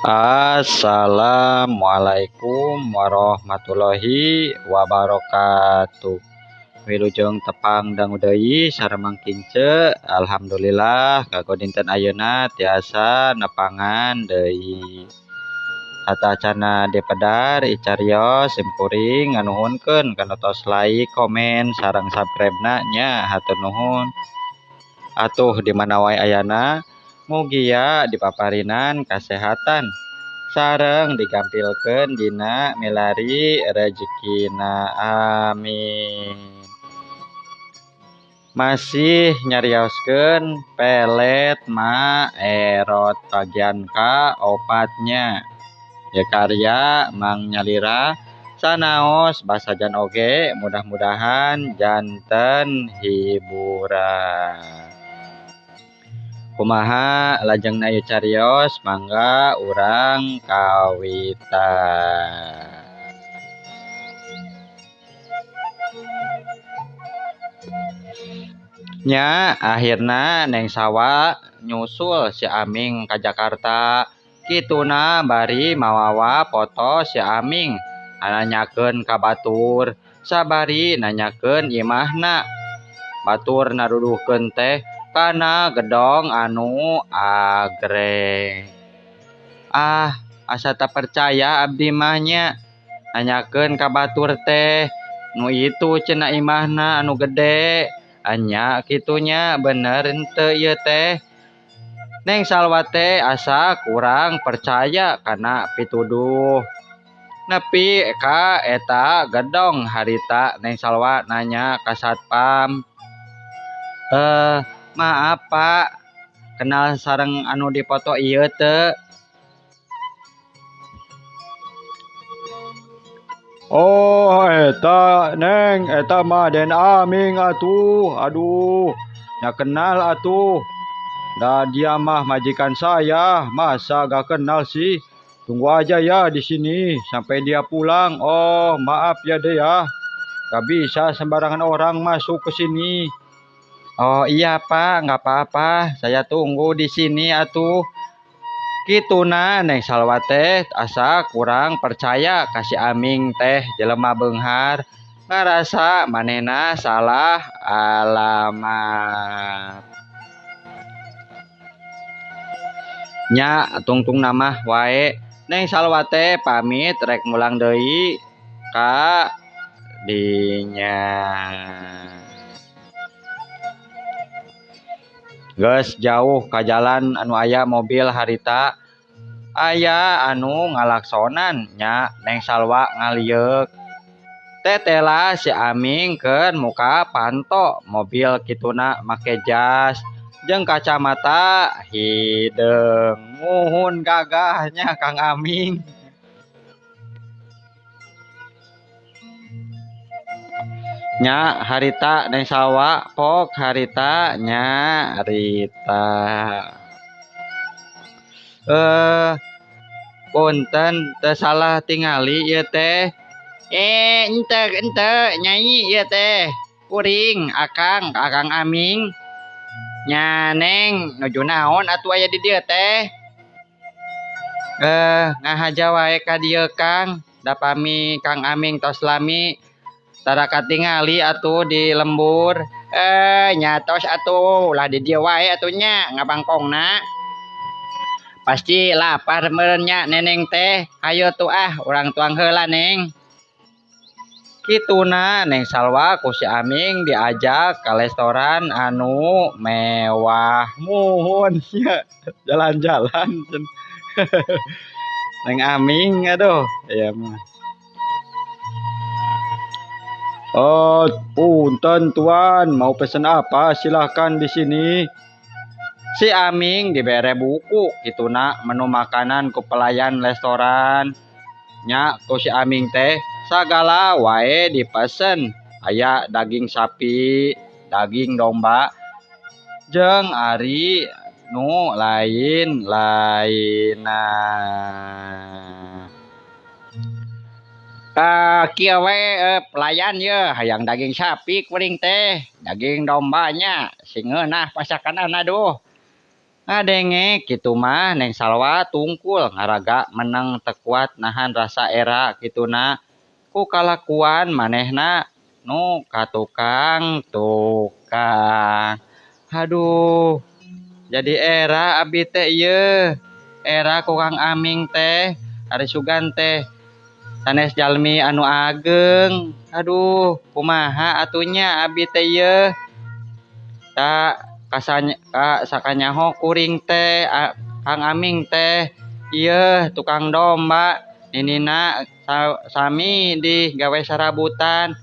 Assalamualaikum warahmatullahi wabarakatuh. Wilujeng tepang dangu deui sareng Mang Kince. Alhamdulillah kanggo dinten ayeuna tiasa nepangan deui. Sateuacanna dipedar icarios simkuring nganuhunkeun kana tos like, komen, sareng subscribe-na nya, hatur nuhun. Atuh di mana wae ayana, mugia dipaparinan kasehatan sareng digampilkeun dina milari rejekina, amin. Masih nyarioskeun pelet Ma Erot bagian ka opatnya ya, karya Mang Nyalira. Sanaos basajan oge, mudah-mudahan janten hiburan. Kumaha lajengna ieu carios? Mangga urang kawitan. Nya, akhirna Neng Salwa nyusul si Aming ka Jakarta. Kituna bari mawawa foto si Aming, nanyakeun ka batur, sabari nanyakeun imahna. Batur naruduhkeun teh kana gedong anu agreng. Ah, asa teu percaya abdi mah nya. Nanyakeun ka batur teh, nu itu cenah imahna anu gede. Anya kitu nya, bener henteu ieu teh? Neng Salwa teh asa kurang percaya kana pituduh. Nepi ka eta gedong harita Neng Salwa nanya ka satpam. "Eh, maaf Pak, kenal sareng anu dipoto ieu teu?" Oh, eta Neng, eta mah Den Aming atuh. Aduh, nya kenal atuh. Da dia mah majikan saya, masa gak kenal sih? Tunggu aja ya di sini sampai dia pulang. Oh, maaf ya deh ya. Gak bisa sembarangan orang masuk ke sini. "Oh iya Pak, nggak apa-apa. Saya tunggu di sini atuh." Kituna Neng Salwa teh asa kurang percaya ka si Aming teh jelema beunghar, ngarasa manehna salah alamat. Nya, tungtungna mah wae Neng Salwa teh pamit rek mulang deui ka dinya. Geus jauh ka jalan anu aya mobil harita, aya anu ngalaksonan nya Neng Salwa ngalieuk. Tetela si Aming keur muka panto mobil, kituna make jas jeung kacamata hideung. Muhun gagahnya Kang Aming. Nya, harita Neng Salwa pok harita nyarita. "Eh, punten, teu salah tingali ieu teh?" "Eh, henteu, henteu Nyai, ieu teh kuring, Akang, Akang Aming." "Nya, Neng, nuju naon atuh aya di dieu teh?" "Eh, ngahaja wae ka dieu, Kang, da pami Kang Aming tos lami tara katingali atuh di lembur." "Eh, nya tos atuh, ulah di dieu wae atuh nya ngabangkongna. Pasti lapar meureun nya Neneng teh. Hayu tuh ah, urang tuang heula, Neng." Kituna Neng Salwa ku si Aming diajak ka restoran anu mewah. Muhun nya, jalan-jalan Neng Aming, aduh ieu mah. Oh, punten tuan, mau pesen apa? Silahkan di sini. Si Aming dibere buku kituna menu makanan ku pelayan restoran. Nya ku si Aming teh sagala wae dipesen. Aya daging sapi, daging domba, jeung ari nu lain-lainna. Kieu we pelayan ye hayang daging sapi kuring teh, daging dombanya sing ngeunah pasakanana aduh. Ngadenge kitu mah Neng Salwa tungkul ngaraga meneng teu kuat nahan rasa era kituna ku kalakuan manehna nu ka tukang tukang. Aduh, jadi era abi teh ieu. Era ku Kang Aming teh, ari sugan teh sanes jalmi anu ageng. Aduh, kumaha atunya abi teh ieu. Ta kasanya ka sakanyaho kuring teh Kang Aming teh ieu tukang domba ninina sami di gawe sarabutan.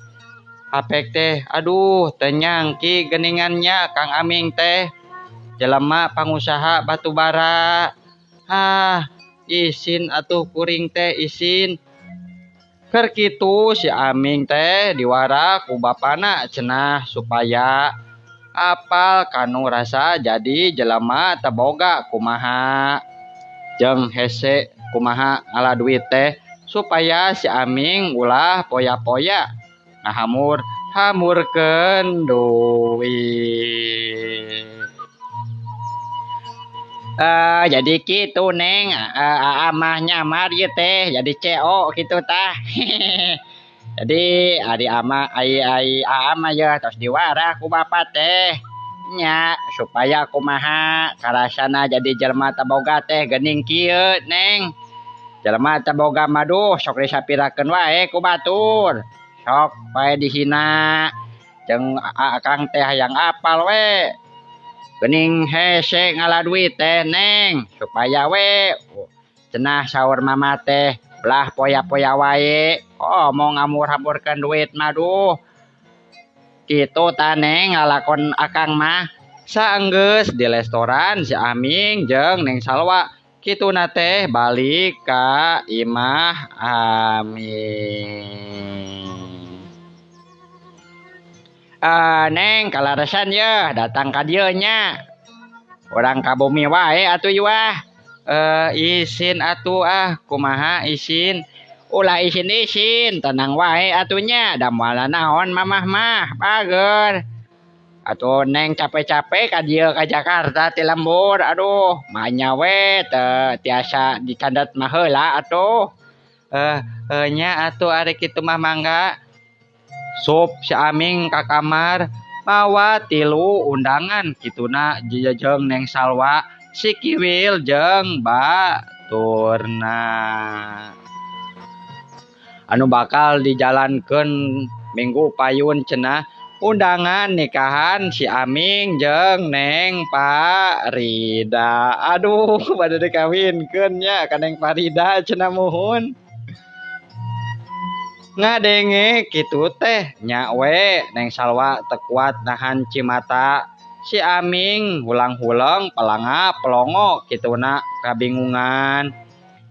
Apek teh aduh teu nyangki geningannya Kang Aming teh jelema pangusaha batubara. Ah, isin atuh kuring teh isin. Keur kitu si Aming teh diwara ku bapana cenah supaya apal kanu rasa jadi jelema teboga kumaha jeung hese kumaha ngala duit teh supaya si Aming ulah poya-poya ngahamur hamurkeun duit. Jadi kitu Neng, amah nyamar ieu teh jadi CO kitu tah. Jadi ari ama ai ai ama ye tos diwarah ku bapa teh nya supaya kumaha karasana jadi jelema teboga teh geuning kieu Neng. Jelema teboga mah duh sok disapirakeun wae ku batur. Sok wae dihina jeung akang teh hayang apal we. Geuning hese ngala duit teh Neng supaya we cenah saur mama teh belah poya-poya wae. Oh, mau ngamur-hamurkeun duit mah duh. Kitu ta Neng ngalakon akang mah. Saenggeus di restoran si Aming jeung Neng Salwa kituna teh balik ka imah Aming. Neng kalaresan ye datang ka dieu nya. Urang ka bumi wae atuh ieu ah. Isin atuh ah kumaha isin. Ulah isin-isin tenang wae atunya da moal naon mamah mah bager. Atuh Neng capek-capek ka dieu ka Jakarta ti lembur aduh manya we teu tiasa dicandat mah heula atuh. Nya atuh ari kitu mah mangga. Sup si Aming ka kamar mawa 3 undangan kituna jeung Neng Salwa si Kiwil jeung baturna. Anu bakal dijalankeun minggu payun cenah undangan nikahan si Aming jeung Neng Parida. Aduh bade dikawinkeun nya ka Neng Parida cenah muhun. Ngadenge kitu teh nya we Neng Salwa teu kuat nahan cimata. Si Aming hulang-huleng pelanga pelongo kituna kabingungan.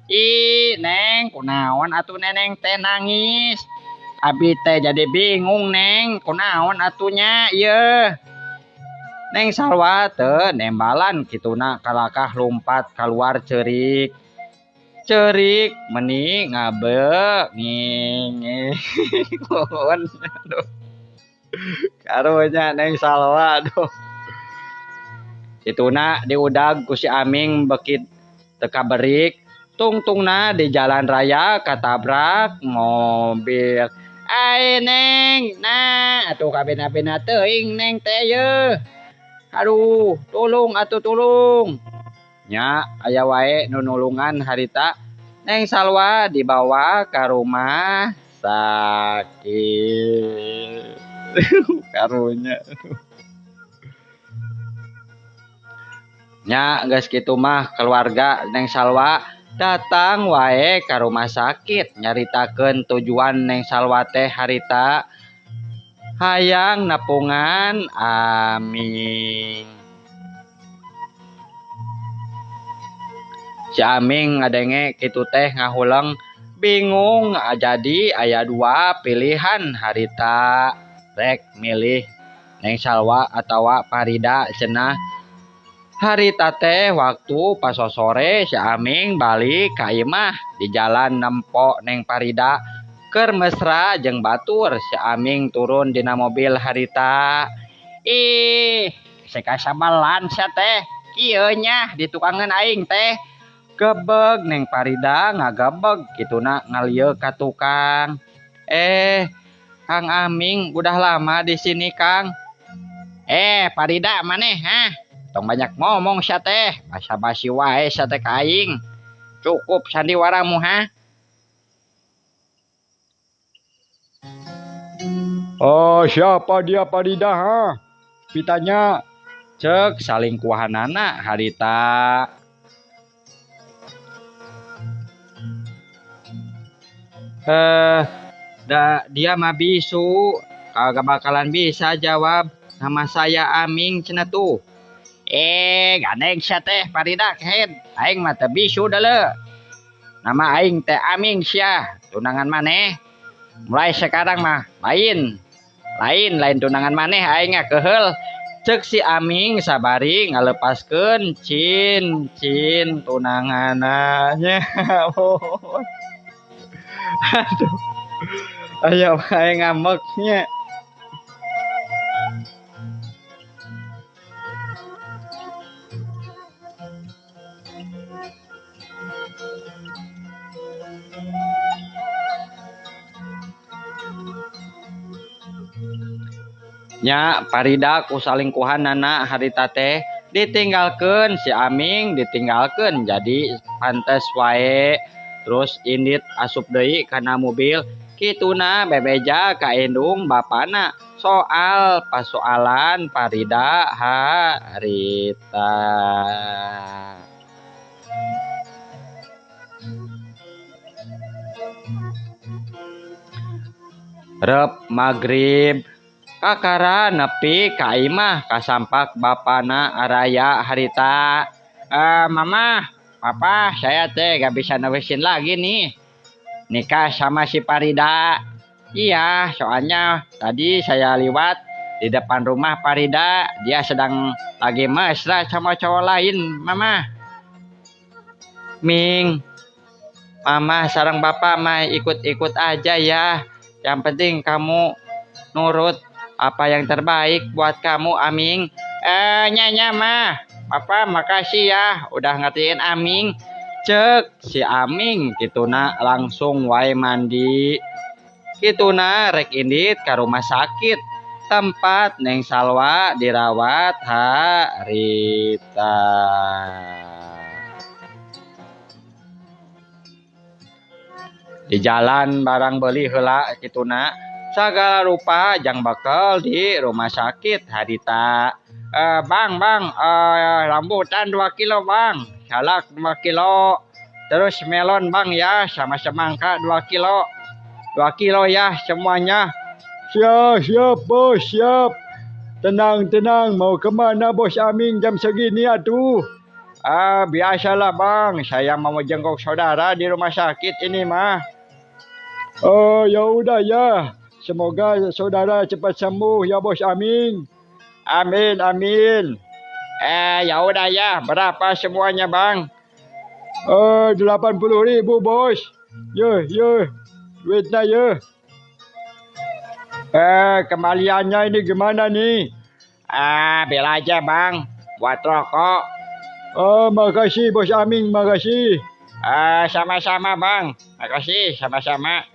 Ih Neng kunaon atuh neneng teh nangis. Abi teh jadi bingung Neng kunaon atunya ieu. Neng Salwa teu nembalan kituna kalakah lumpat kaluar ceurik. Ceurik meni ngabe ngingikun. Aduh. Karunya Neng Salwa aduh. Kituna diudag ku si Aming beki teu kaberik. Tungtungna di jalan raya katabrak mobil. Ai Neng, nah atuh kabina-bina teuing Neng teh ye. Aduh, tulung atuh tulung. Nya aya wae nu nulungan harita Neng Salwa dibawa ka rumah sakit. Karunya. Nya geus kitu mah keluarga Neng Salwa datang wae ka rumah sakit nyaritakeun tujuan Neng Salwa teh harita hayang nepungan Aming. Si Aming ngadenge kitu teh ngahuleng bingung, jadi aya dua pilihan harita rek milih Neng Salwa atawa Parida cenah. Harita teh waktu pasosore si Aming balik ka imah di jalan nempo Neng Parida keur mesra jeung batur. Si Aming turun dina mobil harita. Ih, sekasamelan sia teh kieu nya ditukangeun aing teh. Gebeg Neng Parida ngagebeg kituna ngalieu ka tukang. Kang Aming udah lama di sini Kang. Parida maneh hah? Tong banyak ngomong sia teh, basa-basi wae sia teh ka aing. Cukup sandiwaramu ha? Oh, siapa dia Parida ha? Pitanya cek salingkuhanana harita. Dia mah bisu, kagak bakalan bisa jawab. Nama saya Aming cenah tuh. Gandeng sia teh Parida kehed. Aing mah teu bisu deuleu. Nama aing teh Aming sia, tunangan maneh. Mulai sekarang mah lain. Lain tunangan maneh aing keheul. Cek si Aming sabari ngalepaskeun cincin tunanganna. Aduh, ayo wae ngameknya. Nya Parida ku salingkuhanana harita teh ditinggalkeun si Aming, ditinggalkeun jadi pantes wae. Terus indit asup deui kana mobil kituna bebeja ka indung bapana soal pasoalan Parida harita. Rep magrib kakara nepi ka imah kasampak bapana araya harita. Mama, papa, saya teh gak bisa nerusin lagi nih nikah sama si Parida. Iya, soalnya tadi saya liwat di depan rumah Parida, dia sedang lagi mesra sama cowok lain, Mama. Ming, Mama sareng bapak mah ikut-ikut aja ya. Yang penting kamu nurut apa yang terbaik buat kamu, Aming. Nya mah. Papa makasih ya udah ngertiin Aming. Cek si Aming kituna langsung wae mandi. Kituna rek indit ka rumah sakit tempat Neng Salwa dirawat harita. Di jalan barang beli heula kituna sagala rupa jang bekal di rumah sakit harita. Bang, rambutan 2 kilo bang, salak 2 kilo, terus melon bang ya, sama semangka 2 kilo, 2 kilo ya semuanya. Siap, siap bos, siap. Tenang, tenang, mau kemana bos Aming jam segini atuh? Biasalah bang, saya mau jenguk saudara di rumah sakit ini mah. Oh ya udah ya, semoga saudara cepat sembuh ya bos Aming. Amin, amin. Ya udah ya, berapa semuanya bang? 80.000 bos. Ye, ye, duitnya ye. Kembaliannya ini gimana nih? Bela aja bang, buat rokok. Oh, makasih bos Aming, makasih. Sama-sama bang, makasih, sama-sama.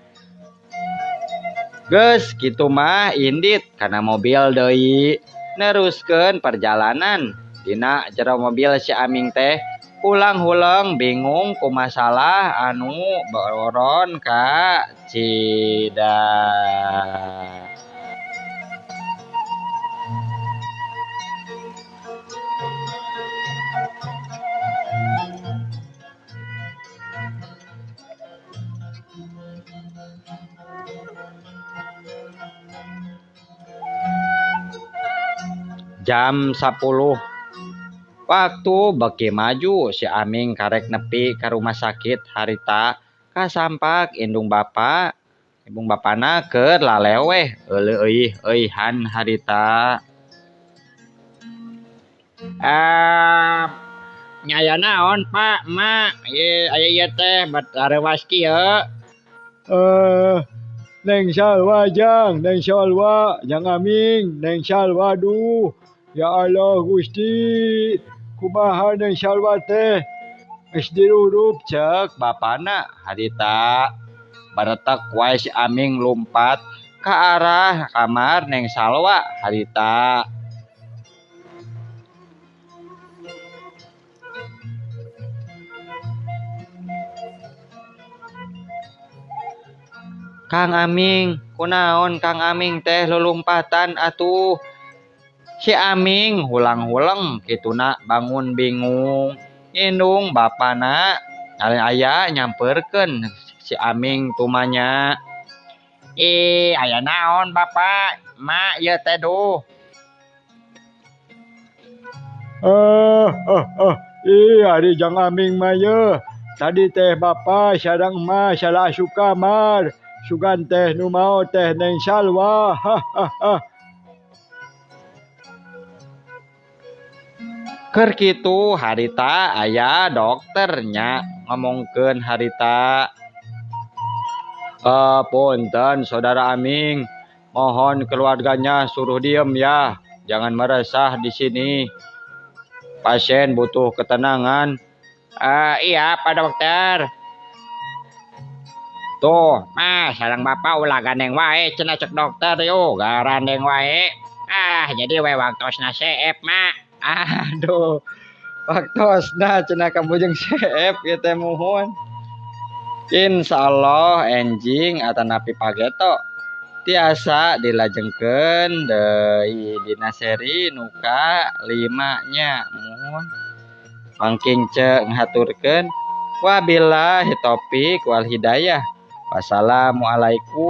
Geus gitu mah indit karena mobil deui. Neruskeun perjalanan dina jero mobil si Aming teh pulang-huleng bingung ku masalah anu boron ka cida. Jam 10 Waktu beki maju si Aming karek nepi ka rumah sakit harita kasampak indung bapa indung bapana keur laleweh euleuh euy-euihan harita. Nya aya naon Pak, Mak? Ieu aya ieu teh bet areuwas kieu. Neng Salwa jang, Neng Salwa, jang Aming, Neng Salwa duh. Ya Allah Gusti, kumaha Neng Salwa teh geus dirurup cek bapana harita. Baretek wae si Aming lumpat ka arah kamar Neng Salwa harita. Kang Aming, kunaon Kang Aming teh lulumpatan atuh. Si Aming hulang-huleng kituna bangun bingung. Indung bapana aya nyamperkeun si Aming tumanya. Ih, aya naon Bapak? Mak ieu teh duh. Ih, ari jang Aming mah ye. Tadi teh bapa sareng emak salah asup kamar. Sugan teh nu maot teh Neng Salwa. Keur kitu harita aya dokternya ngomongkeun harita. Punten saudara Aming, mohon keluarganya suruh diem ya, jangan meresah di sini. Pasien butuh ketenangan. Iya Pak Dokter. Tuh, mah sareng bapak ulah gandeng wae cenah cek dokter yo, garandeng wae. Ah, jadi we waktosna seep, Mak. Aduh, waktosna cenah kabujeng seep ieu teh muhun. Insyaallah enjing atanapi pageto tiasa dilajengkeun deui dina seri nu ka-5 nya muhun. Mangking ce ngahaturkeun wabillahi taufik wal hidayah. Wassalamualaikum.